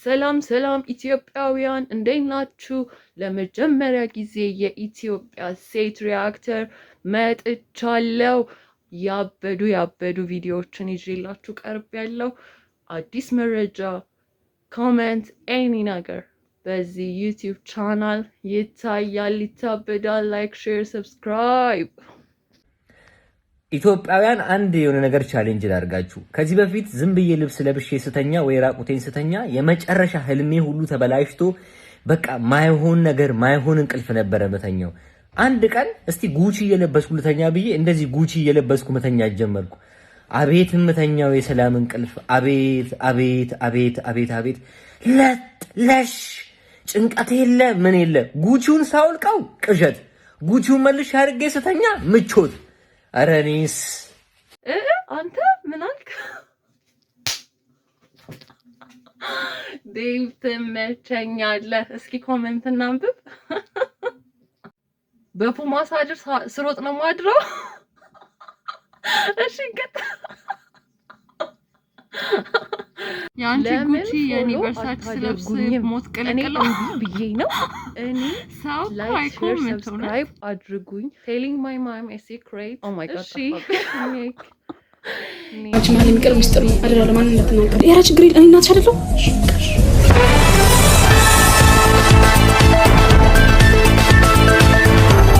ሰላም ሰላም ኢትዮጵያውያን እንዴት ናችሁ? ለመጀመሪያ ጊዜ የኢትዮጵያ ሴት reactor መጥቻለሁ። ያበዱ ያበዱ ቪዲዮዎችን ይዤላችሁ ቀርቤያለሁ። አዲስ መረጃ፣ comment፣ any ነገር በዚህ YouTube channel ይታያል፣ ይታበዳል። Like፣ share፣ subscribe። ኢትዮጵያውያን አንድ የሆነ ነገር challenge ላድርጋችሁ። ከዚህ በፊት ዝም ብዬ ልብስ ለብሼ ስተኛ ወይ ራቁቴን ስተኛ የመጨረሻ ህልሜ ሁሉ ተበላሽቶ በቃ ማይሆን ነገር ማይሆን እንቅልፍ ነበረ መተኛው። አንድ ቀን እስቲ ጉቺ እየለበስኩ ልተኛ ብዬ እንደዚህ ጉቺ እየለበስኩ መተኛ ጀመርኩ። አቤት መተኛው የሰላም እንቅልፍ! አቤት አቤት አቤት አቤት አቤት! ለጥ ለሽ ጭንቀት የለ ምን የለ። ጉቺውን ሳውልቀው ቅዠት፣ ጉቺውን መልሼ አድርጌ ስተኛ ምቾት። ኧረ እኔስ አንተ ምን አልክ? ዴቭ ትመቸኛለህ። እስኪ comment እናንብብ። በፑማ ሳድር ስሮጥ ነው ማድረው። እሺ እንቀጥል። የአንቺ ለምን ጉቺ የኔ follow ቨርሳች ስለብስ አታደርጉኝም? ሞት እኔ ቅልቅል እምቢ ብዬ ነው። እኔ ሰው እኮ like share አይኮምንት እውነት subscribe አድርጉኝ። Telling my mom a secret, oh my God። እሺ። ጠፋብኝ። አንቺ መሀል የሚቀር ሚስጥር ነው። አደራ ለማን እንዳትናገር። ኧረ ችግር የለም። እኔ እናትሽ አይደለሁም?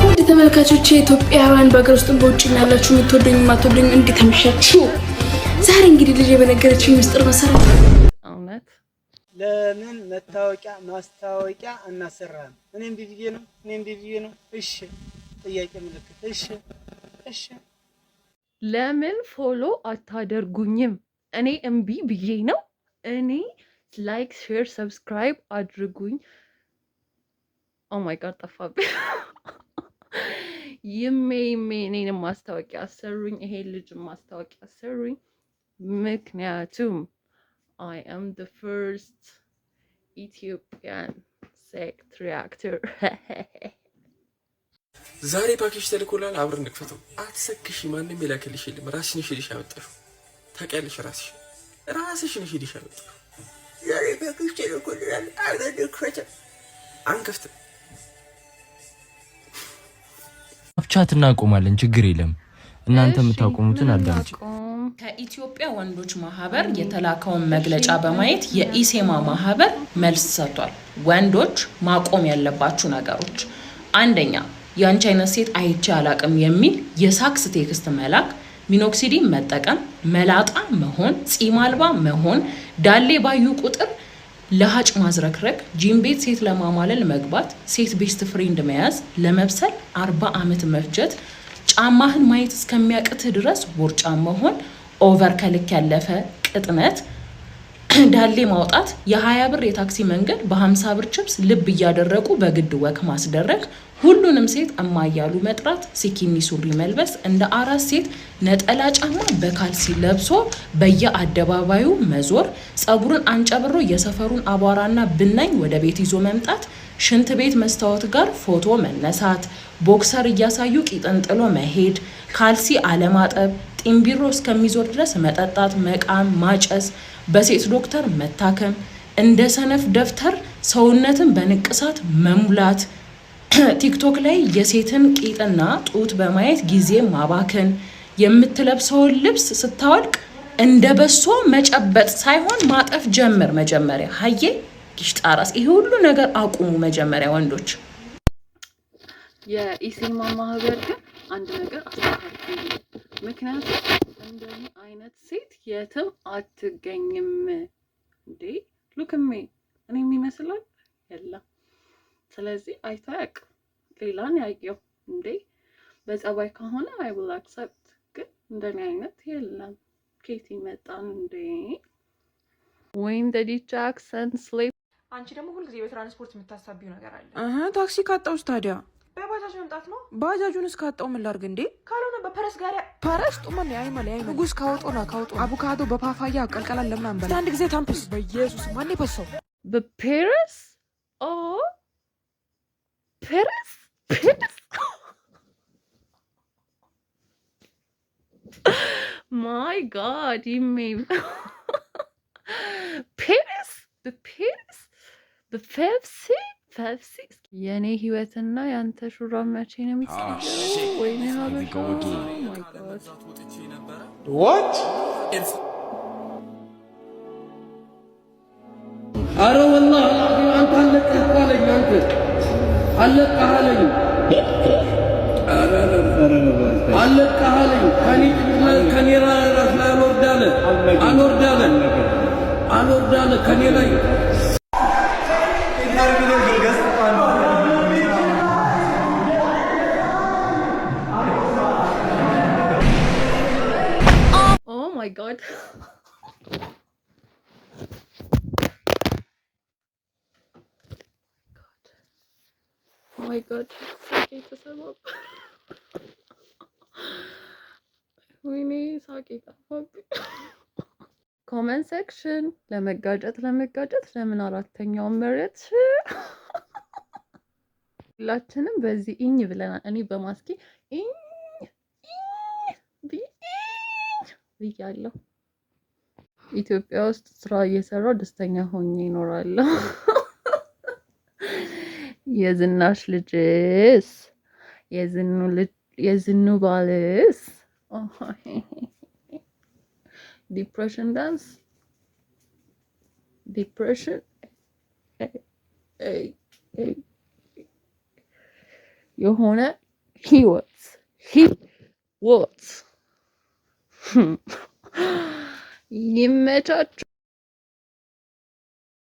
ውድ ተመልካቾቼ ኢትዮጵያውያን በሀገር ውስጥም በውጭም ያላችሁ የምትወዱኝ የማትወዱኝ እንዴት አመሻችሁ? ዛሬ እንግዲህ ልጄ በነገረችኝ ሚስጥር መሰረት እውነት ለምን መታወቂያ ማስታወቂያ አናሰራም? እኔ እምቢ ብዬ ነው። እኔ እምቢ ብዬ ነው። እሺ ጥያቄ ምልክት። እሺ እሺ። ለምን follow አታደርጉኝም? እኔ እምቢ ብዬ ነው። እኔ like share subscribe አድርጉኝ። Oh my God ጠፋብኝ። ይሜ ይሜ እኔንም ማስታወቂያ አሰሩኝ፣ ይሄ ልጅ ማስታወቂያ አሰሩኝ። ምክንያቱም I am the first Ethiopian ሴት reactor። ዛሬ ፓኬጅ ተልኮላል። አብረን እንክፈተው። አትሰክሺ። ማንም የላከልሽ የለም። ራስሽ ነሽ ሄደሽ ያመጣሽው። ታውቂያለሽ፣ ራስሽ ነሽ ሄደሽ ያመጣሽው። ዛሬ ፓኬጅ ተልኮልናል። አብረን እንክፈተው። አንከፍትም። Chat እናቆማለን፣ ችግር የለም። እናንተ እሺ የምታቆሙትን ምን አዳምጪ። እናቆም? ከኢትዮጵያ ወንዶች ማህበር የተላከውን መግለጫ በማየት የኢሴማ ማህበር መልስ ሰጥቷል። ወንዶች ማቆም ያለባችሁ ነገሮች፣ አንደኛ የአንቺ አይነት ሴት አይቼ አላቅም የሚል የሳክስ text መላክ፣ minoxidil መጠቀም፣ መላጣ መሆን፣ ፂም አልባ መሆን፣ ዳሌ ባዩ ቁጥር ለሀጭ ማዝረክረክ፣ ጂም ቤት ሴት ለማማለል መግባት፣ ሴት best friend መያዝ፣ ለመብሰል 40 ዓመት መፍጀት፣ ጫማህን ማየት እስከሚያቅትህ ድረስ ቦርጫም መሆን፣ over ከልክ ያለፈ ቅጥነት፣ ዳሌ ማውጣት፣ የ20 ብር የታክሲ መንገድ በ50 ብር ችፕስ ልብ እያደረቁ በግድ walk ማስደረግ፣ ሁሉንም ሴት እማ እያሉ መጥራት፣ skinny ሱሪ መልበስ፣ እንደ አራስ ሴት ነጠላ ጫማ በካልሲ ለብሶ በየአደባባዩ መዞር፣ ጸጉርን አንጨብሮ የሰፈሩን አቧራና ብናኝ ወደ ቤት ይዞ መምጣት፣ ሽንት ቤት መስታወት ጋር ፎቶ መነሳት፣ boxer እያሳዩ ቂጥን ጥሎ መሄድ፣ ካልሲ አለማጠብ፣ ጢምቢሮ እስከሚዞር ድረስ መጠጣት፣ መቃም፣ ማጨስ፣ በሴት ዶክተር መታከም፣ እንደ ሰነፍ ደብተር ሰውነትን በንቅሳት መሙላት፣ ቲክቶክ ላይ የሴትን ቂጥና ጡት በማየት ጊዜ ማባከን፣ የምትለብሰውን ልብስ ስታወልቅ እንደ በሶ መጨበጥ ሳይሆን ማጠፍ ጀምር መጀመሪያ። ሀዬ ጊሽጣራስ፣ ይሄ ሁሉ ነገር አቁሙ መጀመሪያ ወንዶች። የኢሴማ ማህበር ግን አንድ ነገር አስተካክሉ። ምክንያቱም እንደኔ አይነት ሴት የትም አትገኝም። እንዴ look at me እኔ የሚመስላል የለም። ስለዚህ አይቶ አያውቅም። ሌላን ያየው እንዴ በጸባይ ከሆነ I will accept፣ ግን እንደኔ አይነት የለም። ኬት ይመጣል እንዴ? When the Jackson sleep አንቺ ደግሞ ሁልጊዜ በትራንስፖርት የምታሳቢው ነገር አለ። ታክሲ ካጣውስ ታዲያ? በባጃጅ መምጣት ነው። ባጃጁን እስካጣው ምን ላድርግ እንዴ? ካልሆነ በፈረስ ጋሪ። ፈረስ ጡመን አይመል አይመል ንጉስ ካወጦና ካወጦ አቮካዶ በፓፓያ ቀልቀላል ለምን አንበላ? አንድ ጊዜ ታምፕስ በኢየሱስ ማን የፈሰው? በፔረስ ኦ ፔረስ ፔረስ my God ይሜ ፔረስ በፔረስ በፔፕሲ ፔፕሲ። የእኔ ህይወትና የአንተ ሹራብ መቼ ነው የሚቀየረው? ወይኔ ሀበሻ፣ my God. What? አረ ወላሂ አንተ አለቀህ እኮ አለኝ። አንተ አለቀህ አለኝ። አለቀህ አለኝ። ከኔ ጭንቅላት ከኔ ራስ ላይ አልወርድ አለ፣ አልወርድ አለ፣ አልወርድ አለ ከኔ ላይ። Oh my God. Oh my God. ሳቄ ተሰባበረ። ወይኔ ሳቄ ጠፋብኝ። Comment section ለመጋጨት ለመጋጨት ለምን አራተኛውን መረጥሽ? ሁላችንም በዚህ ኢኝ ብለናል። እኔ በማስኬ ኢኝ ኢኝ ብዬ ብያለሁ። ኢትዮጵያ ውስጥ ስራ እየሰራው ደስተኛ ሆኜ ይኖራለሁ። የዝናሽ ልጅስ፣ የዝኑ ልጅ፣ የዝኑ ባልስ? Depression dance, depression የሆነ ህይወት ህይወት። ይመቻችሁ።